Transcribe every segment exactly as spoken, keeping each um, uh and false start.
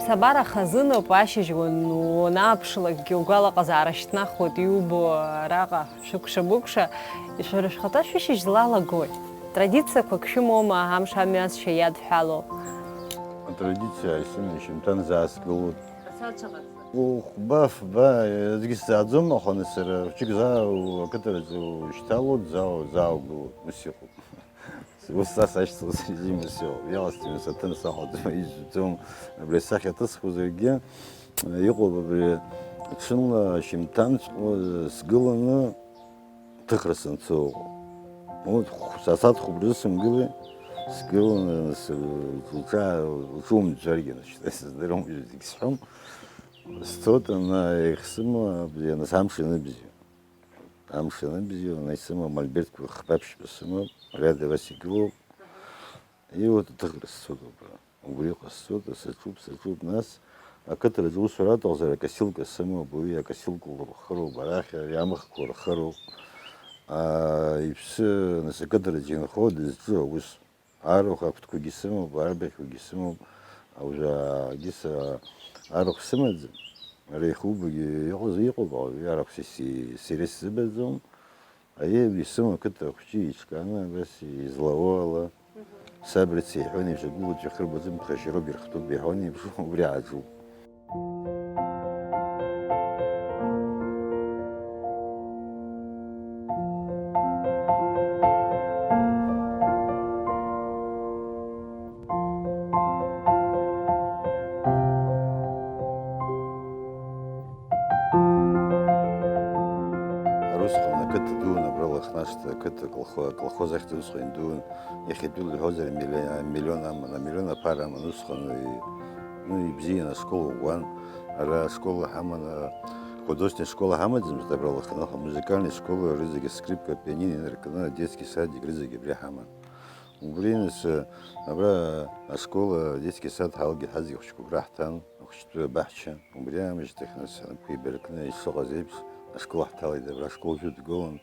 Ԥсабара хазыноуп, ашьыжь уан-, уанааԥшлакгьы угәалаҟазаара шьҭнахуеит, иубо араҟа шәыкәша-мыкәша, шәара шәхаҭа шәышьыжь злалагои? Традициақәак шәымоума амш амҩасшьа иадҳәало? Атрадициа исымоу шьымҭан заасгылоит. Хәба-фба, аӡәгьы сзааӡом, аха сара хәҷык заау ақыҭараҿы ушьҭалоит, заау-, зааугылоит, ус иҟоуп. Ус са сашьцылаз режим ус иҟоуп. Иаласҵоны саҭыр саҟаӡам, ижәӡом, абри асахьа ҭысхуазаргьы, иҟоуп абри ҽынла шьымҭанҵәҟьа сгыланы ҭыхра санцо ыҟоуп. Урҭ хә-, са сааҭ хәба рзы сымгылеи, сгыланы сы-, лҿа-, лҿумӡәаргьы, значит, сыздыруам, зегь сҳәом. Сцоит, ана, иахьсымоу, абри, ана, самш ианыбзиоу. Амш ианыбзиоу, ана, исымоу, мольбертқәа хԥа-ԥшьба сымоуп, ряда абас игылоуп. Иуа ҭыхра сцоит убра. Убри ҟасҵоит, саҿуп, саҿуп, нас, ақыҭараҿы усура аҭахзар, акосилка сымоуп, уи акосилка урхыроуп, арахь ари амыхқәа урхыроуп. Аа, иԥсы, нас, ақыҭараҿы инхо дызҿу аус. Арахә агәҭқәагьы сымоуп, арбаӷьқәагьы сымоуп, уажәы агьыс арахә сымаӡам. Ара ихубагьы иҟаз иҟоуп, ауаҩы арахә сеси-, сара исзыбаӡом. Аиеи, исымоу ақыҭа ахәҷы иҿкааны, абас излауоу ала, саб рыци иҳәон еиԥш, агәылацәа хырбаӡом, ԥхашьароуп, ирхтәуп иҳәон еиԥш, убри ааҿуп. Ара усҟан ақыҭа дуун, абра Лыхнашҭа ақыҭа, аколхо-, аколхоз ахьӡ усҟан идуун, иахьатәи лҳәозар, амилли-, амиллион аман, амиллион аԥара аман усҟан, уи, ну, ибзиан ашкол ӷәӷәан. Ара ашкол ҳаман, а, художественный школа ҳамаӡамызт абра Лыхнаҟа, музыкальный школа рызегьы, скрипка, пианино инаркны, детский садик рызегьы абри ҳаман. Убри, нас, абра ашкол, адетский сад ҳалгеит, ҳазегь ахәыҷқәа убра ҳҭан, ахәыҷтәы абаҳча. Убри аамышьҭахь, нас, анапқәа еибаркны ишыҟаз еиԥш, ашкол ҳҭалеит, абра ашкол жәытәгылан,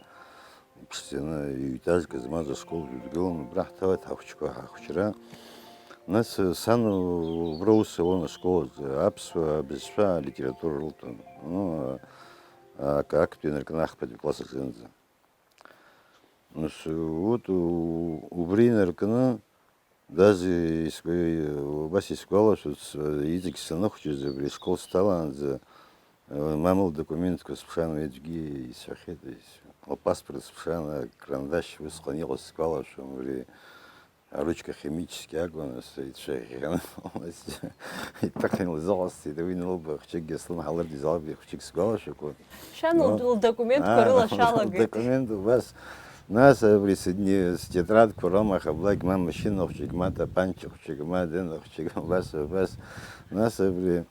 иԥшӡаны, ҩ-етажка змаз ашкол жәытәгылан, убра ҳҭалеит ҳахәыҷқәа, ҳахәыҷра. Нас, сан убра аус ауан ашкол аҿы, аԥсуа бызшәа, алитература рылҭон. Ну, а-, ак-, актәи инаркны ахԥатәи класс аҿынӡа. Нас, вот, у-, убри инаркны, даже иск-, убас исгәалашәоит, с-, иҵегь саныхәҷыз, абри ашкол сҭалаанӡа, э, мамла документқәа сыԥшаан, уи аӡәгьы исҳәахьеит, ис-, лпаспорт сыԥшаан, акарандашь усҟан иҟаз сгәалашәом, абри аручка химический акәын, ас ицәаӷьӷьаны, иҭыхны илзыҟасҵеит, уи нылба хәҷыкгьы слымҳа лырдиз албеи хәҷык сгәалашәақәоит. Шәан лд-, лдокументқәа рыла шәалагеит. Документ убас. Нас абри сыдни-, стетрадқәа роума, хаблагь, ма машьына хәҷык, ма тапанча хәҷык, ма дына хәҷык, убас, убас. Нас абри,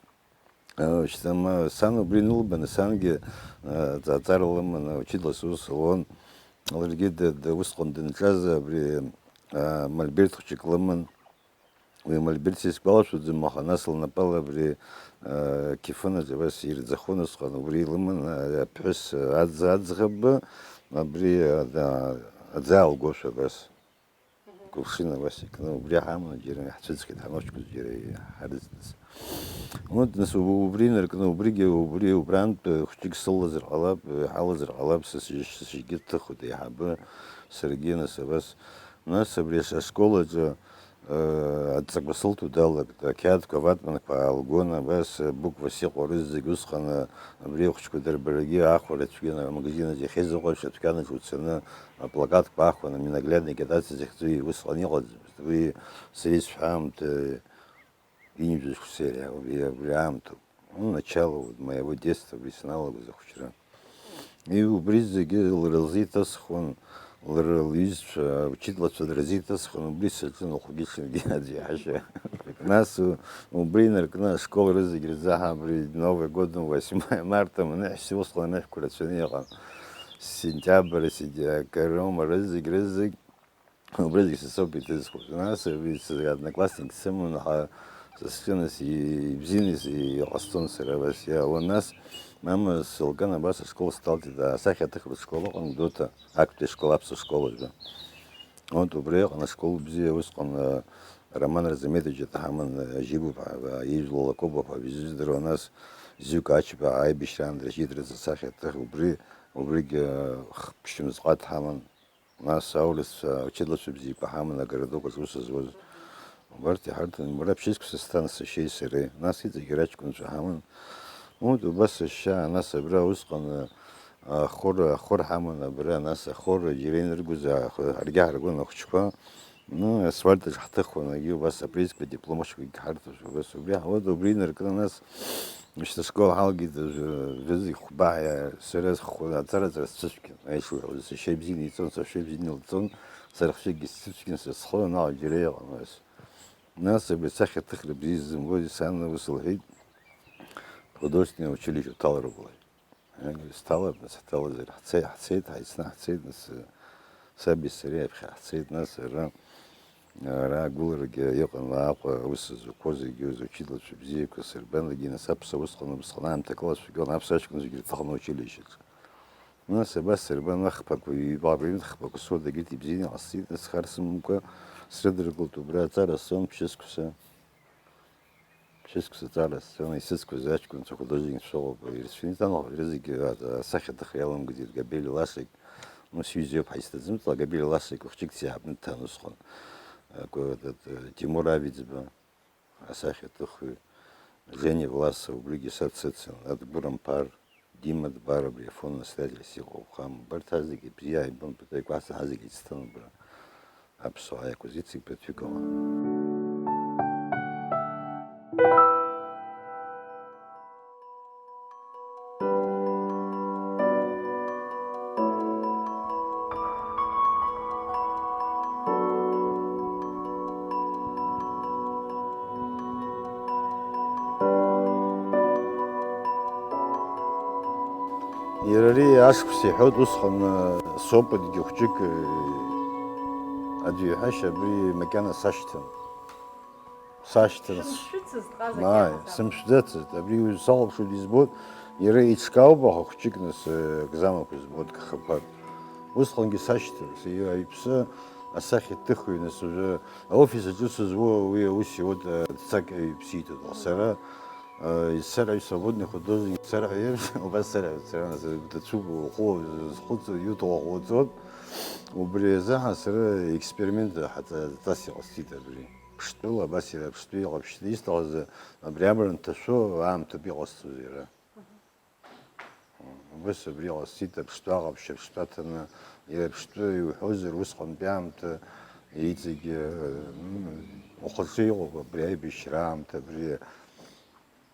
а, шьҭа ма сан убри нылбаны, сангьы, а, ҵаҵара лыманы, учительс ус луан. Ларгьы д-, д-, усҟан дынҿаз абри, а, мольберт хәҷык лыман. Уи амольберт сизгәалашәаӡом, аха нас лнапала абри, э, қьыфынаҿ абас ирӡахон усҟан, убри илыман, э, аԥҳәыс, э, аӡ-, аӡӷабы, абри, э, да, аӡы аалгошәа абас. Кувшин абас икны, убри ҳаман, џьара иаҳцәыӡхьеит, ҳамаҷқәа џьара иҳарыӡназ. Урҭ нас уб-, убри инаркны, убригьы, убри убрантә, э, хәҷык сылалазар ҟалап, э, ҳалазар ҟалап, сысжь-, сыжьгьы дҭыхоит, аиҳабы, саргьы нас абас. Нас абри аш-, ашкол аҿы Э, адҵақәа сылҭо далагт, ақьаадқәа, аватманқәа аалгон, абас, э, буквас иҟоу рызегь усҟан, э, абри ахәыҷқәа дырбарагьы аахәара цәгьан, амагазин аҿы иахьеизыҟоу еиԥш адәқьанаҿ уцаны, аплакатқәа аахәаны, ненаглядный агитациа захьӡу усҟан иҟаӡамызт. Уи сара исҳәо аамҭа, ҩажәа шықәса иара, абри, абри аамҭоуп. Ну, начало вот моего детства, абри саналагоз ахәыҷра. И убри зегьы лара лзы иҭысхуан, лара лҩызцәа, учителацәа дырзы иҭысхуан, убри саҿын уахгьы-ҽынгьы аӡәы иаҳәашьа. Нас у-, убри инаркны ашкол рызегь рзаҳа абри Новый год, восьмое марта, аманыҳәа усҟан анышәқәа рацәаны иҟан. Сентиабр, сентиабр, акарома, рызегь, рызегь. Убригьы са соуп иҭызхуаз. Нас абри сызгьы одноклассник сыман, аха са сҿынас и-, ибзианы ис-, иҟасҵон сара абас иаауан. Нас мама сылган абас ашкол сҭалҵеит, асахьаҭыхратә школ ыҟан, Гәдоуҭа, актәи ашкол, аԥсуа школ аҿы. Вот убри ыҟан ашкол бзиа усҟан, а, Роман Арзамедович ҳаман, Ажьибов ҳәа, ижәла Лакоба ҳәа изыздыруа, нас Зиук Ачба аибашьраан дыршьит рзы асахьаҭыхҩы, убри, убригьы ԥшьымзҟа дҳаман. Нас аурысцәа, учедлацәа бзиақәа ҳаман, агородок аҿы аус зуаз. Убарҭ иҳарҭон, мра ԥшьышықәса сҭан сашьеи сареи. Нас иҵегь ара аҷкәынцәа ҳаман. Урҭ убас сашьа, нас абра усҟан, а, ахор, ахор ҳаман абра, нас ахор џьара инаргоз, а, х-, ҳаргьы ҳаргон ахәыҷқәа. Ну, асфальт аҿы ҳҭыхуан, егьи убас апризқәа, дипломқәагьы ҳарҭоз, убас убри ҳауада, убри инаркны, нас Мышьҭа ашкол ҳалгеит, аӡәы, жәаӡәк хәба, сара схәы аҵара-ҵара сцәышәкын, аишура узы сашьа ибзианы иҵон, сашьа ибзианы илҵон, сара хәшәыкгьы сцәышәкын, са схы, наҟ џьара иҟамызт. Нас абри асахьаҭыхра бзиа сзымбози, сан ус лҳәеит, художественное училище уҭалароуп лҳәеит. Сҭалап, нас ҳҭалазар, ҳцеит, ҳцеит, ҳаицны ҳцеит, нас, саби сареи аԥхьа ҳцеит, нас ара Ара агәыларагьы иҟан, Аҟәа аус зуқәоу зегьы, зучилацәа бзиақәа сырбан, егьи нас аԥсуа усҟан убысҟан аамҭа акылацәагьон аԥсуа аҷкәын зегьы ирҭахын аучилищеҿы. Нас абас сырбан, ахԥақәа, ҩба-ҩымҭ хԥақәа сурдагьырҭ ибзианы иҟасҵеит, нас хар сымамкәа срыдыркылт, убра аҵара сҵон ԥшьышықәса. Ԥшьышықәса аҵара сҵон, исыцқәаз аҷкәынцәа художникцәа ыҟоуп, ирацәаны иҭан, аха рызегьы асахьаҭыхра иаламгӡеит, Габель Лашик, ну, сҩыза иоуп ҳаизҭаӡымҵла, Габель Лашик хәыҷык диаабны дҭан усҟан. Акы, этот, э, Тимур Авиӡба, асахьаҭыхҩы, Жени Власов, убригьы са дсыцын, Адгәыр Амԥар, Дима Дбар, абри афонд настоятельс иҟоуп, хам, убарҭ азегьы бзиа ааибамбеит, аиқәаца ҳазегьы ицҭан убра. Аԥсуаа иакәыз ициқәтәатәиқәа. Иара ари ашықәс иҳәоит, усҟан, сопытгьы хәҷык, аӡәы иҳәашьа абри макьана сашьҭан. Сашьҭан. Шәымшәыцызт ҟаза. Ааи, сымшәӡацызт. Абри салаԥшуеит, избоит, иара иҽкаауп, аха хәҷык нас, э, экзаменқәа збоит, кахақәак. Усҟангьы сашьҭан, иԥсы асахьаҭыхҩы, нас уажәы аофис аҿы сызуа уи аус иуеит, э, дцак иԥсиҭоит. Сара, э, исцар ҳәа, свободный художник исцар ҳәа, убас сцар ҳәа, сара нас дацәуп, ухы зхәыцуа, иуҭаху ахь уҵоит. Убри азыҳәан сара експеримент ҳаҵас иҟасҵеит абри. Ԥштәыла абас иара ԥштәы иҟаԥшьны исҭахыз абри амра анҭашәо аамҭоуп иҟасҵоз иара. Убас абри иҟасҵеит, аԥштәы аҟаԥшь, аԥштәы аҭаны, иара аԥштәы иуҳәозар, усҟантәи аамҭа иҵегьы, м, ухаҿы иҟоуп абри аибашьра аамҭа, абри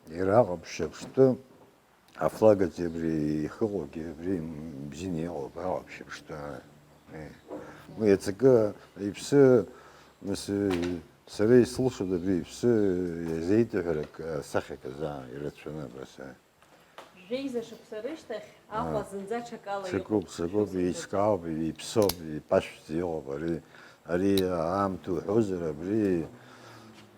иара аҟаԥшь аԥштәы. Афлаг аӡы абри ихыҟоугьы абри бзианы иҟоуп, аҟаԥшь аԥштәы. Уи аҵакы иԥсы, нас, сара исылшоит абри иԥсы иазеиҭаҳәарак, сахьак азы ирацәаны абас. Жәеиза шықәса рышьҭахь Аҟәа зынӡа ҽакала иҟоуп. Ҽакуп, ҽакуп, еиҿкаауп, иԥсоуп, ипашәӡа иҟоуп ари. Ари аамҭа уҳәозар, абри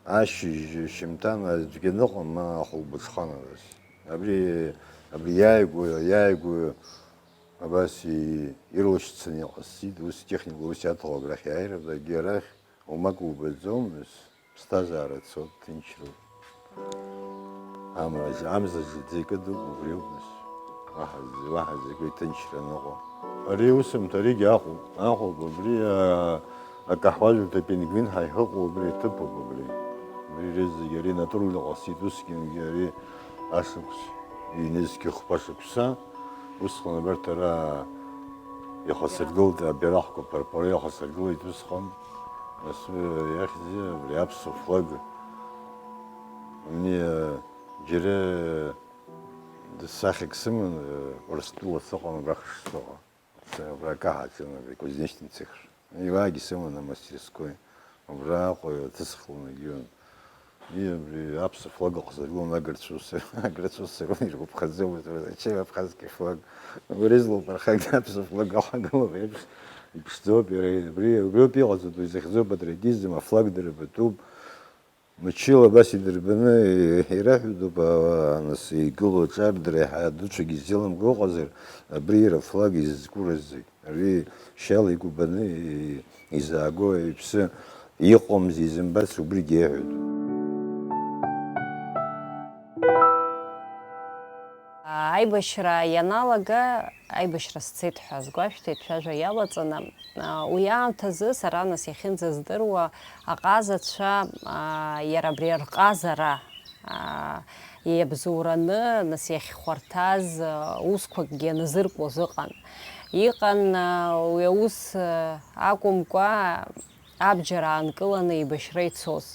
ашьыжь шьымҭан аӡәгьы аныҟам, ма ахәылбыҽхан абас. Абри, абри иааигәа, иааигәа абас и-, ирлашьцаны иҟасҵеит, ус техника ус иаҭаху абрахь иааира, дагьы арахь умак убаӡом, нас ԥсҭазаара цоит, ҭынчроуп. Амра, амза зегьы икыдуп, убриоуп, нас. Уаҳа з-, уаҳа закәи ҭынчра аныҟоу. Ари аусумҭа аригьы Аҟәоуп, Аҟәоуп, убри, а, акаҳуажәырҭа Пингвин ҳәа иҳәыҟоу, убри аҭыԥуп, убри. Убри рызегьы ари натурала иҟасҵеит, усгьы ари ашықәс, ҩнызқьы хԥа шықәса, усҟан абарҭ ара ихасыргылт, абираҟқәа ԥарԥара ихасыргылеит усҟан. Нас, э, иахьӡ-, абри аԥсуа флаг. Ани, э, џьара, э, сахьак сыман, э, Урыстәыла сыҟан, абра Хышцоҟа. Абра акаҳаҿын абри Кузнечный цех. Иуаагьы сыман амастерской. Убраҟа ҭысхланы игон. И абри аԥсуа флаг ахь сыргон, агырцәа ус, агырцәа ус сыргон, иргәаԥхаӡомызт, ачаи абхазки флаг. Убри злоуп, архагь аԥсуа флаг ахагылоуп еиԥш, иԥшӡоуп, иара убри, убриоуп иҟаҵатәу, изахьӡу апатриотизм, афлаг дырбатәуп. Мчыла абас идырбаны ираҳәатәуп, а, нас игылоу аҿар дара иаҳа дуцәагьы изеилымго ыҟазар, абри иара флаг изызкурызеи? Ари шьала игәыбаны и-, изааго иԥсы Иҟоумзи изымбац, убригьы иҳәоит. Аибашьра ианалага, аибашьра сцеит ҳәа сгәашәҭеит, шәажәа иалаҵаны. Уи аамҭазы сара нас иахьынӡаздыруа аҟазацәа, иара абри рҟазара иабзоураны, нас иахьхәарҭаз усқәакгьы аназыркуаз ыҟан. Иҟан уи аус акәымкәа, абџьар аанкыланы еибашьра ицоз.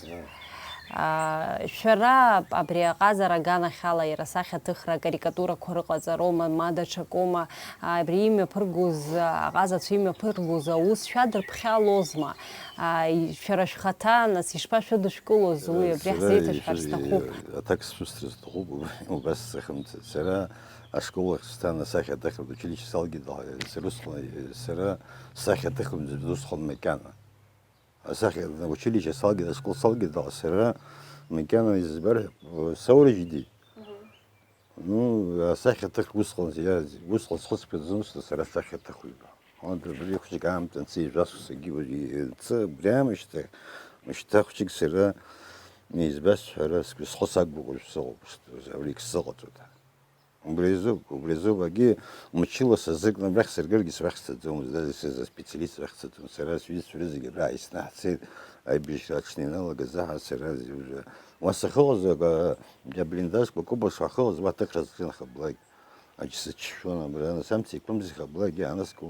Шәара абри аҟазара аганахьала иара асахьаҭыхра, акарикатурақәа рыҟаҵароума, ма даҽакоума, абри имҩаԥыргоз, аҟазацәа имҩаԥыргоз аус шәадырԥхьалозма? Шәара шәхаҭа, нас, ишԥашәыдышәкылоз, уи абри ҳзеиҭашәҳәар сҭахуп. Аҭак сшәысҭар сҭахуп, убас сыхьымӡац. Сара ашкол ахь сцан, асахьаҭыхратә училище салгеит, сара усҟан, сара сахьаҭыхымӡац усҟан макьана. Асахьа-, училище салгеит, ашкол салгеит, сара макьана избар, саурыжьди. Ну, асахьаҭыхра усҟан, иа-, усҟан схы сԥхьаӡомызт, сара сахьаҭыхҩба. Уантә абри хәыҷык аамҭа анцәа ижәасуа саргьы уажә иацы абри аамышьҭахь, мышьҭа хәыҷык сара избасҳәара сгәы схы сақәгәыӷуа сыҟоуп, абригь сзыҟаҵоит. Убри азоуп, убри азоуп, акгьы мчыла сазыркны абрахь сыргаргьы сахьцаӡомызт, даже сыза специалист сахьцаӡом. Сара сҩызцәа рызегьы абра иснаҳцеит, аибашьра аҽны иналагаз аҳа сара уже уа сахьыҟаз, ага, аблиндажқәа кәыба шахьыҟаз, уа аҭыхра сҿын хаблагь. Аџь сыччон абра, нас амца еиқәымзи хаблагь, анаск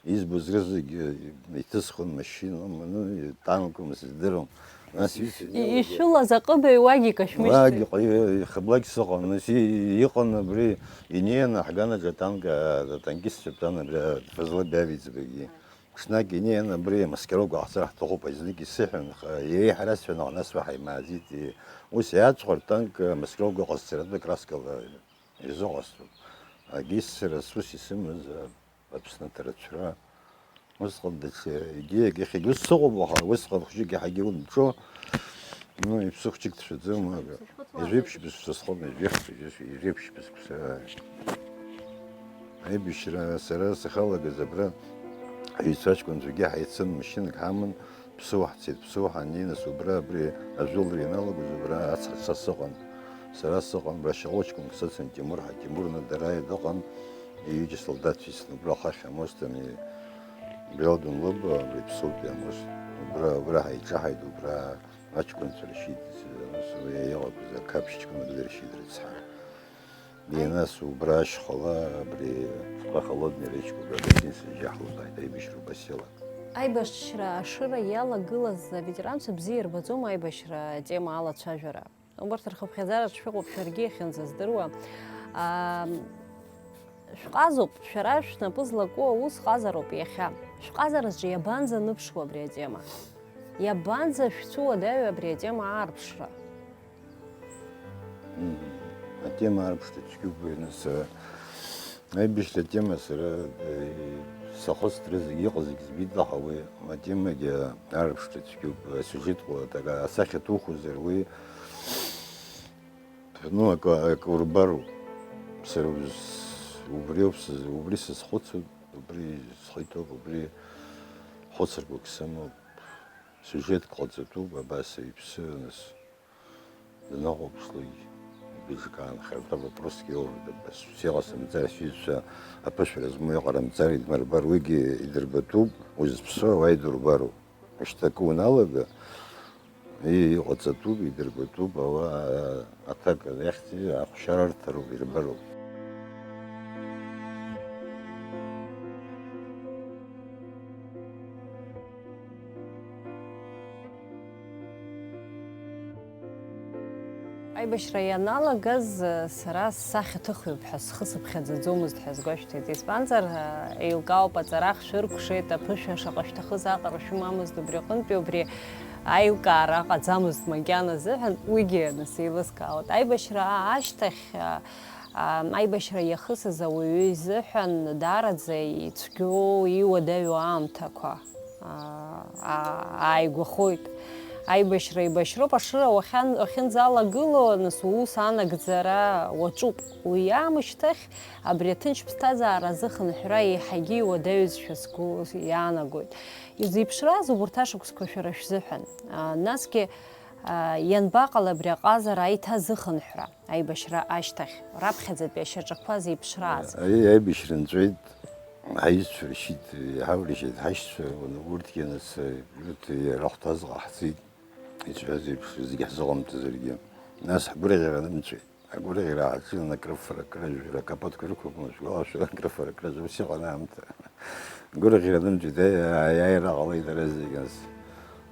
избоз рызегьы иҭысхон машьынала, ну, танком, сыздырам. Нас ицәгьоугьы. Ишәылаз аҟыбаҩ уагьы кашәмышьҭит. Уагьы ҟаҩ-, хаблагь сыҟан. Нас и-, иҟан абри, инеины ҳганаҿ атанк, атанкистцәа тәан абри Фазлы Биавиӡбагьы. Ҽнак инеины абри амаскировка ҟаҳҵар ҳҭахуп, азныкгьы сыҳәан, аха иеиҳарасҳәан, нас уаҳа имааӡеит. Ус иаҵхар танк амаскировка ҟазҵаратәы краскала ирзыҟасҵоит. Агьы сара сус исымаз, Аԥсны аҭарацәра. Усҟан даҽа, егьи, егьи, иахьагьы ус сыҟоуп, аха усҟан хәыҷык иаҳагьы унҿо, ну, иԥсы хәыҷык ҭшәаӡом, ага. Ижәеиԥшьба сцәа схон, ижәеиԥшьба, ижәеиԥшьба сықәсаа. Аибашьра сара сахьалагаз абра аҩцәа аҷкәынцәагьы ҳаицын, машьынак ҳаман, Ԥсоу ҳцеит, Ԥсоу ҳаннеи, нас убра абри ажәылара ианалагоз убра ацҳа са сыҟан. Сара сыҟан, убра шьаҟа ҷкәынк сыцын, Тимур ҳа, Тимур Надараиа дыҟан, ҩыџьа солдаҭцәа ицны убра ахахь амост ами, Белдон лыба, абри Ԥсоутәи амост. Убра, убра ҳаиҿаҳаит, убра аҷкәынцәа ршьит, ус уи иҟақәаз ақаԥшь ҷкәынак дыршьит рыцҳа. Ди, нас убра ашьхала, абри Холодный речка, убра гостиница иаҳлыбааит, аибашьра убас иалан. Аибашьра ашыра иалагылаз аветеранцәа бзиа ирбаӡом аибашьра атема алацәажәара. Убарҭ рхыԥхьаӡараҿ шәыҟоуп шәаргьы иахьынӡаздыруа. Аа, шәҟазоуп, шәара шәнапы злаку аус ҟазароуп иахьа. Шәҟазараҿы иабанӡаныԥшуа абри атема? Иабанӡа шәцәыуадаҩу абри атема аарԥшра? Мм, атема аарԥшра цәгьоуп уи, нас, э, аибашьра атема сара, э, сахысҭра зегьы иҟаз зегь збеит, аха уи атемагьы аарԥшра цәгьоуп, асиужет ҟалоит, ага, асахьа ҭухозар уи, ну, акы, акы урбароуп. Сара уз-, убриоуп сыз-, убри сазхәыцуеит, убри схы иҭоуп, убри хәыцыргәык сымоуп. Сиужетк ҟаҵатәуп, абас иԥсы, нас. Данаҟәыԥшлак, ибжак аанхартә авопросгьы иоур, дабас, ус иҟасымҵар, сҩызцәа аԥышәара змоу иҟарымҵар, идмырбар, уигьы идырбатәуп, узыԥсуа уа идурбароуп. Ушьҭакы уналага, и-, иҟаҵатәуп, идырбатәуп, ауаа аҭак анахьӡи ахәшьара рҭароуп, ирбароуп. Аибашьра ианалагаз, сара сахьаҭыхҩуп ҳәа схы сыԥхьаӡаӡомызт ҳәа сгәашәҭеит. Избанзар, еилкаауп, аҵара ахшәыркәшеит, аԥышәа шаҟа шәҭахыз аҟара шәымамызт, убри аҟынтәи убри аилкаара ҟаӡамызт макьана азыҳәан, уигьы нас еилыскаауеит. Аибашьра ашьҭахь, а, аибашьра иахысыз ауаҩы изыҳәан даараӡа ицәгьоу, иуадаҩу аамҭақәа, а, а, ааигәахоит. Аибашьра еибашьроуп, ашыра уахьан-, уахьынӡалагыло, нас уус анагӡара уаҿуп. Уи аамышьҭахь абри аҭынч ԥсҭазаара азыхынҳәра еиҳагьы иуадаҩызшәа сгәы иаанагоит. Изеиԥшраз убарҭ ашықәсқәа шәара шәзыҳәан. А, насгьы, а, ианбаҟалеи абри аҟазара аиҭазыхынҳәра, аибашьра ашьҭахь, раԥхьаӡатәи ашьаҿақәа зеиԥшрааз? Аи-, аибашьра нҵәеит, ҳаишьцәа ршьит, иҳаурышьеит ҳашьцәа, урҭгьы нас, урҭ рахәҭаз ҟаҳҵеит, исҳәаз еиԥш, зегьы ҳзыҟамҵазаргьы. Нас ҳгәырӷьара нымҵәеит. Агәырӷьара ааҿын, акрыфара, акрыжәра, акапотқәа рықәыргыланы шәгәалашәо, акрыфара, акрыжәра, ус иҟан аамҭа. Агәырӷьара нымҵәеит, аи-, аиааира ҟалеит ара зегьы, нас.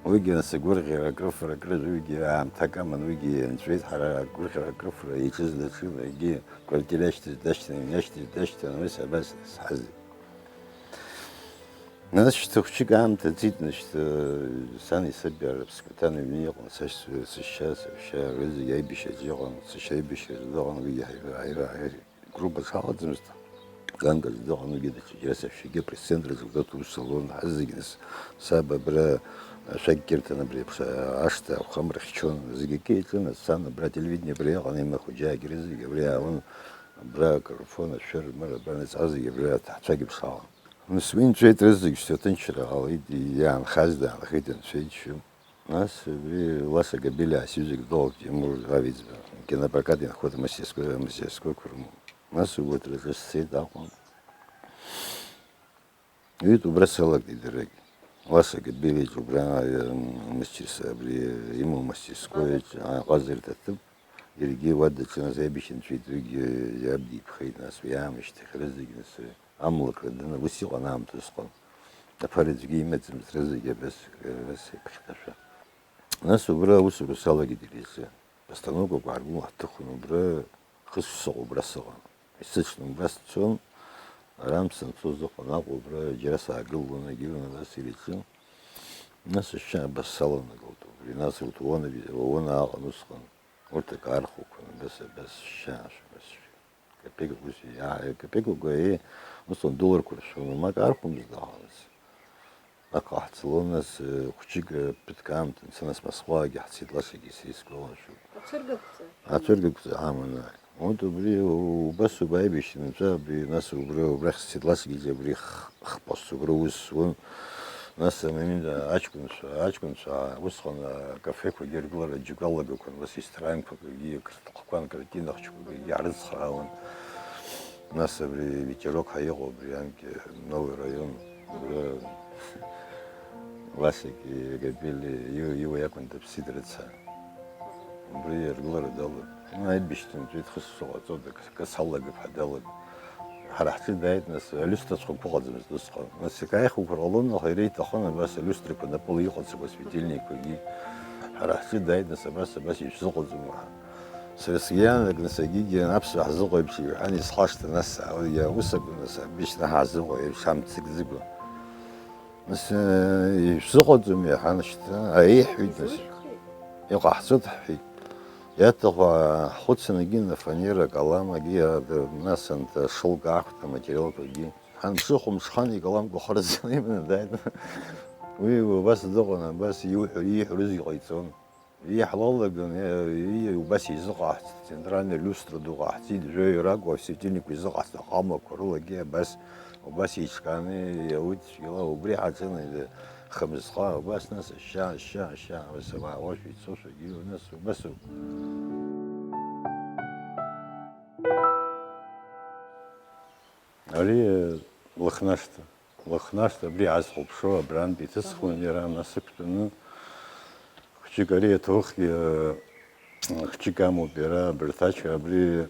Уигьы, нас, агәырӷьара, акрыфара, акрыжәра, уигьы аамҭак аман, уигьы ианҵәеит, ҳара агәырӷьара, акрыфара еиҿыз даҽа, егьи квартира иашьҭаз дашьҭан, иашьҭаз дашьҭан, ус абас ҳазит. Нас шьҭа хәҷык аамҭа ҵит, нас шьҭа сани саби ара Аԥсқәаҭан аҩны иҟан, сашьцәа, сашьа, сашьа, рызегь аибашьраҿы иҟан, сашьа аибашьраҿы дыҟан, уигьы ҳаи-, ҳаи-, ҳаи-, группа шҳалаӡамызт, ганк аҿы дыҟан, уигьы даҽаџьара сашьагьы апресс-центр аҿы убра аус луан, ҳазегь нас, саб абра ашәақь кьырҭан абри аԥша ашҭа ахәамра хьчон, зегь акы иаҿын, сан абра ателевидение абра иҟан, имахәыҷаагьы рызегь абра иаауан, абра акарафон, ашәыр, мыр, абра нас ҳазегь абра ҳцәагьы ԥшаауан. Нас уи нҵәеит, рызегь шьҭа ҭынчра ҟалеит, иаанхаз даанхеит, анцәа иџьшьо. Нас абри Ласа Габелиа асҩызак Долт Тимур Авиӡба, кинопрокат инхоит, амастерскои, амастерскойқәа рымоуп. Нас убарҭ рҿы сцеит Аҟәа. Ҩытә убра салагеит дарагь. Ласа Габелиаҿ убра, м, амастер-, абри имоу амастерскоиаҿ аҟазара ҭаҭыԥ, иаргьы уа даҿын, аибашьра нҵәеит, уигьы иаб диԥхеит, нас уи аамышьҭахь рызегь, нас, амлакра дын, ус иҟан аамҭа усҟан. Аԥара аӡәгьы имаӡамызт, рызегь абас, абас иԥхьҟьашәа. Нас убра аусура салагеит иара изы. Постановкақәа ааргон, ҳҭыхон убра, хысшьҭахь убра сыҟан. Исыҽны убра сцон, арантә санцоз ыҟан Аҟәа убра, џьара саагылон, егьырҭ абас иара иҿы. Нас ашьа абас саланагалт убри, нас урҭ уонаби-, уона аҟан усҟан, урҭ акы архәақәан, абас, абас шьа, абас шьа. Капеик ус, иа-, капеик угәы, е, усҟан долларқәа ршәон, мак архәомызт аҟалаз. Аха ҳцалон, нас, э, хәҷык, э, ԥыҭк аамҭа нцан, нас Москвагьы ҳцеит, Ласагьы сеисгәалашәоит. Ацәыргақәҵа? Ацәыргақәҵа ҳаман, ааи. Вот убри, у-, убас убаибашьра нҵәа, абри, нас убри, убрахь сцеит, Ласагьы абри х-, хпост убра ус зуан. Нас амомент аҷкәынцәа, аҷкәынцәа, усҟан акафеқәагьы ргылара џьоук алагақәан, ус истраинқәакгьы, қырҭхқәан, картинахчақәагьы иаарыцхраауан. Нас абри ветерок ҳәа иҟоу, абри анкьа Новый район, убра Ласик Габели иу-, иуа иакәын, дыԥсит рыцҳа. Убри аргылара далагеит. Ма аибашьҭынтәи дхысҵо ҟаҵо, дак-, кы салагап ҳәа далагеит. Ҳара ҳҿы дааит, нас, алиустрацәа ҳгәыҟаӡамызт усҟан. Нас икаихуқәар ҟалон, аха иара иҭахын абас алиустрақәа напыла иҟаҵақәаз, светильникқәагьы. Ҳара ҳҿы дааит, нас, абас, абас ишәзыҟаҵом ҳәа. Сара сгьы иаанаган, саргьы аԥсуаа ҳзыҟоу еиԥш иҳәан, исхашҭын, нас, саауеит, иара ус акәын, нас, абри шьҭа ҳазыҟоу еиԥш ҳамццакӡакәа. Нас, э, ишәзыҟаҵом, иҳәан, шьҭа, аиҳәеит, нас. Изурхьи? Иҟаҳҵоит, ҳҳәеит. Иаҭаху ҳхәыцын, егьи афанера, акалам, егьи, а, д-, нас, анҭ, ашылка аахәҭ, аматериалқәагьы. Ҳанԥшыхәа мшхан, икаламқәа хырҵәаны иманы дааит. Уи убас дыҟан, абас иуҳәо, ииҳәо рызегь ҟаиҵон. Иҳлалаган, и-, и-, убас изыҟаҳҵеит, центральный люстра ду ҟаҳҵеит, жәаҩа ракәу, асветильникқәа изыҟаҳҵеит, аҟамлақәа рылагьы абас, убас еиҿкааны иауит цәгьала, убри ҳаҿын, хамысҟа, убас, нас, ашьа, ашьа, ашьа, абас ауаа уашәа ицошәагьы, нас, убас ауп. Ари, э, Лыхнашҭа. Лыхнашҭа абри ҳазхәаԥшуа абрантә иҭысхуан иара, нас ықәтәаны хәҷык ари аҭоурыхгьы, э, хәҷык амоуп иара, абарҭ аҷ-, абри,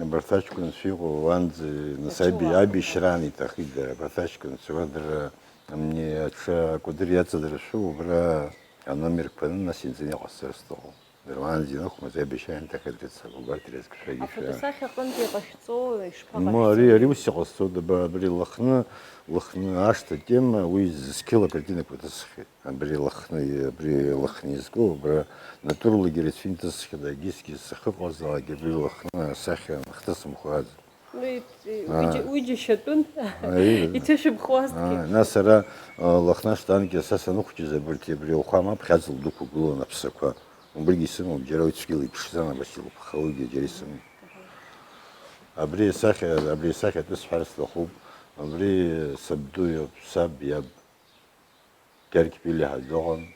абарҭ аҷкәынцәа иҟоу уанӡа, нас, аби-, абишьраан иҭахеит дара, абарҭ аҷкәынцәа, уа дара, амни аҽа акәадыр иаҵадыршәу, убра аномерқәа анын, нас инҵаны иҟасҵар сҭахуп. Дара уаанӡа инықәмыз аибашьра иҭахеит, рыцҳақәа убарҭ ирызкшәагьы. Афотосахьа аҟынтәи иҟашәҵо, ишԥаҟашәҵо? Ма, ари, ари ус иҟасҵоит, аба, абри Лыхны, Лыхны ашҭа атема, уи зқьыла акартинақәа ҭысхьеит. Абри Лыхны, абри Лыхны изку, абра натурлагьы рацәа инҭысхьеит, агьысгьы сахьыҟазаалак, абри Лыхны асахьа анахҭысымхуаз. Уи, уи џьа-, уи џьашьатәын. Аи. Иҭышәымхуазҭгьы. Аа, нас ара, а, Лыхнашҭа анкьа са саныхәҷыз абырҭ абри ауахәама аԥхьаҵла дықәгылон аԥсақәа. Убригьы исымоуп, џьара уи цәгьала иԥшӡан, абас илыԥхаугьы џьара исымоуп. Абри асахьа, абри асахьа атәы сҳәар сҭахуп. Абри сабду иоуп, саб иаб. Георги Пилиа ҳәа дыҟан.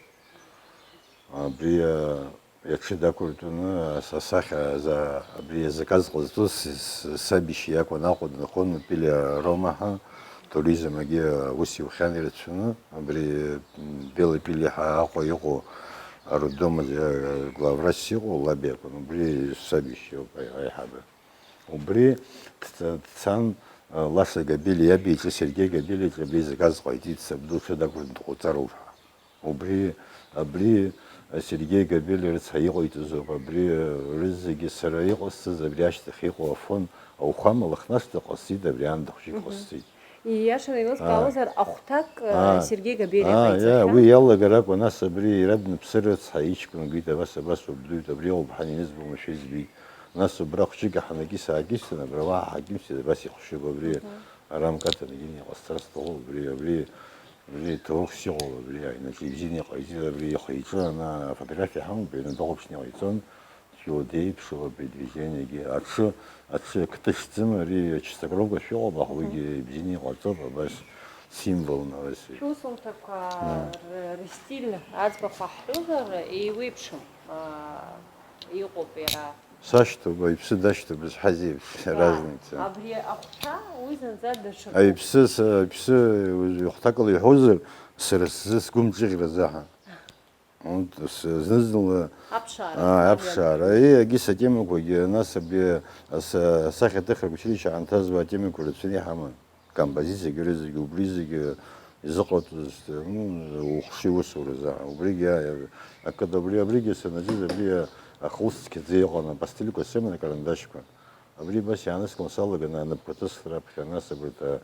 Абри, а, иҽы дақәыртәаны ас-, асахьа за-, абри азаказ ҟазҵоз с-, с-, сабишьа иакәын Аҟәа дынхон, Пилиа Рома ҳәа, туризм агьи аус иухьан ирацәаны, абри, м, Белый Пилиа ҳәа Аҟәа иҟоу арудом аӡә, а, главврачс иҟоу лаб иакәын, убри сабишьа иоуп аи-, аиҳабы. Убри дца-, дцан, а, Лаша Габелиа иаб иҿы, Сергеи Габелиа иҿы абри заказ ҟаиҵеит, сабду ҽа дақәыртәаны дҟауҵароуп ҳәа. Убри, абри, а, Сергеи Габелиа рыцҳа иҟаиҵаз ауп, абри, а, рызегьы сара иҟасҵаз, абри ашьҭахь иҟоу Афон, ауахәама Лыхнашҭа ҟасҵеит, абри аанда хәҷык Мгм. ҟасҵеит. Ииашаны Аа. еилызкаауазар, ахәҭак, э, Аа. Сергеи Габелиа Аа, иа, иҟаиҵахьан. Уи иалагар акәын, нас абри иара дныԥсыр рыцҳа иҷкәын гәит, абас, абас убдуит, абри ауп ҳан инызбо, машәа избеит. Нас убра хәҷык аҳанакьыс-аакьысын, абра уаҳа ҳакьымсит, абас ихәшьуп абри, Мгм. ара мкаҭанагьы иҟасҵар сҭахуп, абри, абри, абри ҭоурыхс иҟоуп, абри аинаҿы ибзианы иҟаиҵеит, абри ихы-иҿы ана афотографиа ҳамоуп, ианадахәаԥшны иҟаиҵон, цәгьала деиԥшуп, абри движениагьы, аҽы, аҽы акҭыжьӡым, ари ачистокровка шәыҟоуп, аха Мгм. уигьы ибзианы иҟаҵоуп, абас символны, абас. Шәусумҭақәа Мм. р-, рыстиль аӡбахә ҳҳәозар, еиуеиԥшым, аа, иҟоуп иара. Сашьҭоуп, аҩԥсы дашьҭоуп, зҳәаз еиԥш, Да. разница. Абри ахәҭа, уи зынӡа даҽакуп. Аҩԥсы, с-, аҩԥсы, уажә ихәҭакала иҳәозар, сара сзы сгәы мҿыӷьра заҳа. Урҭ с-, зны-зынла, Аԥшаара, аа, абри аԥшаара. Аҩ, агьыс атемақәагьы, нас абри ас-, асахьаҭыхратә училище аамҭазы атемақәа рацәаны иҳаман. Композициагьы, рызегьы, убри зегьы изыҟаҵоз, ну, ухшыҩ усуразы, убригьы, а, акы, абри, абригьы саназыз, абри, а, ахы ус цқьаӡа иҟан, апастельқәа сыман, акарандашьқәа. Абри абас иааныскылан салаган, анапқәа ҭысхыр аԥхьа, нас абарҭ, а,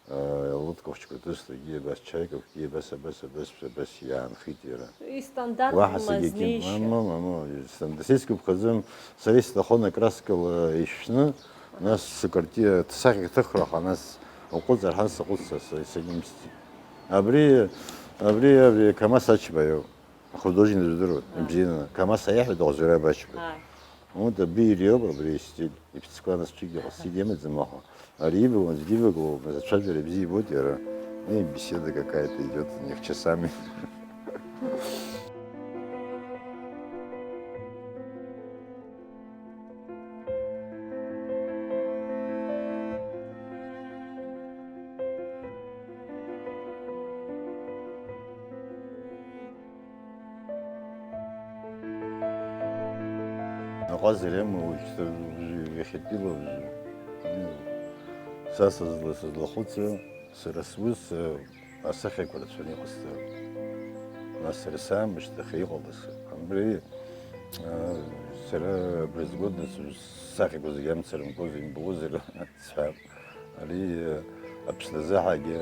а, лыткахәҷқәа ҭысхыргьы, абас Чаиковгьы, абас, абас, абас, абас иаанхеит иара. Уаҳа исҭандартума сагьаким-, знеишьа? Мама, мама, исҭанда-, сеицгәаԥхаӡом, сара исҭахын акраскала ишәны, Нас сыкарти-, сахьаҭыхраха, нас уҟәыҵ, арҳан саҟәыҵ, са, са, исагьымсӡеит. Абри, абри, абри Камас Ачба иоуп. Ахудожник дыздыруеит, Ааи. ибзианы. Камас аиҳәеит, Озураб Ачба. Ааи. Вот абри ириоуп, абри истиль. Иԥсқәа нас ҽыгьы ҟасҵеит, имаӡам аха. Ари ибылуан, аӡәгьы ибылуам, ацәажәара бзиа ибоит иара. И, беседа какая-то идёт, у них часами. Аҟазара амоу уажәшьҭа, уажәы иахьатәила уажәы. Са сызла-, сызлахәыцуа, сара сус, э, асахьақәа рацәаны иҟасҵароуп. Нас сара саамышьҭахь иҟалаз. Абри, э, сара абри згәы днасыжь-, сахьақәа зегьы амцарымкуазар, имбылозар сҳәап. Ари, э, Аԥсны азыҳәагьы,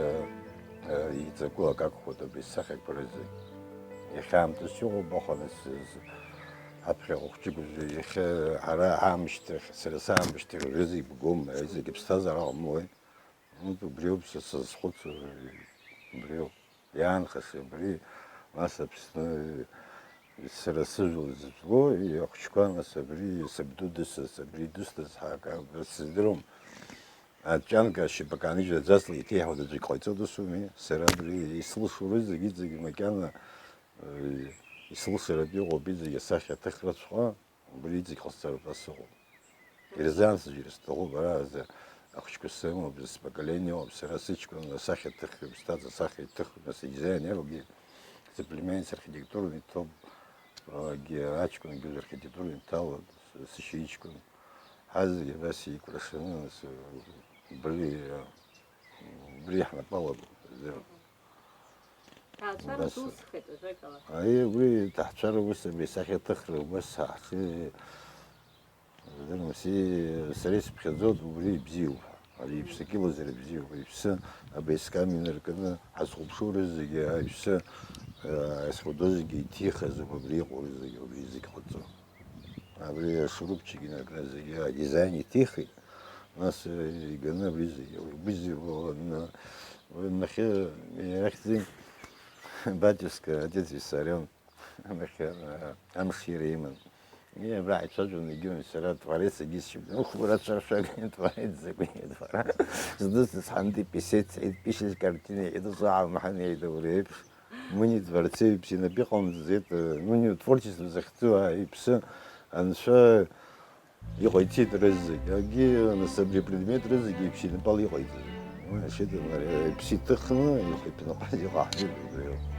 э, иҵакы акы акәхоит абри сахьақәа рзы. Иахьа аамҭас иҟоуп, аха нас, э, ҳаԥхьаҟа хәҷык уажәы иахьа ҳара ҳаамышьҭахь, сара саамышьҭахь уажәы зегь бгом, зегь аԥсҭазаара ҟамлои. Урҭ убриоуп са сызхәыцуа, убриоуп. Иаанхаз абри, нас Аԥсны, сара сыжәла зызго, ахәыҷқәа, нас абри, сабду дысыз, абри дысҭаз, ҳәа акы сыздырам. Аҿанка ашьапаҟа анижә аӡәаҵла иҭеиҳауа даӡәгь ҟаиҵо дысуми, сара абри исылшо рызегь, иҵегь макьана, э, исылшаратәы иҟоуп, иҵегь асахьа аҭыхраҵәҟьа. Убри иҵегь ҟасҵароуп ҳәа сыҟоуп. Ирзаансыжьыр сҭахуп, ара азы ахәыҷқәа сымоуп, споколение ыҟоуп, сара сыҷкәын асахьа ҭыхҩуп, сҭаца асахьа иҭыхҩуп, нас идизайнер ауп, соплеменница архитектурный ҭоуп, егьи аҷкәынгьы архитектурный дҭалоит, сашьа иҷкәын. Ҳазегь абас еиқәыршаны, нас, убри, убри ҳнапы алакуп. Ҭаацәара Убас. дусхеит, ажәакала. Аи, уи ҭаацәара ус абри асахьаҭыхра убас ҳахьы-, дырмаси, сара исыԥхьаӡоит, убри ибзиоуп. Ари иԥсы кьылазар ибзиоуп. Иԥсы абри скам инаркны ҳазхәаԥшуа рызегьы, аиԥсы, э, исхәадо зегьы иҭихыз ауп, абри иҟоу зегьы, убри зегь ҟаҵо. Абри ашурупчик инаркны зегьы адизайн иҭихит. Нас иганы абри зегьы, уи зегьы уны, уи нахьхьи иахьӡи батюшка, отец Виссарион, нахьхьи, амш иара иман. Абра ҳаицәажәон егьиуан сара, дворец егьысшьып. Ух, ура цәаршәак, дворец закәи, двора. Здысыз ҳанди писец, писец картина, идызаам ҳанеида уреиԥш. Мыни дворцеиԥш инапы иҟамҵеит, ну, не творчество захьӡу, а, иԥсы анцәа иҟаиҵеит рызегь. Акгьы, нас, абри апредмет рызегь иԥсы инапала иҟаиҵеит. Уи ашьыҭан иара иԥсы иҭыхны, ихәыҭныҟәаз иҟаҳҵеит убриоуп.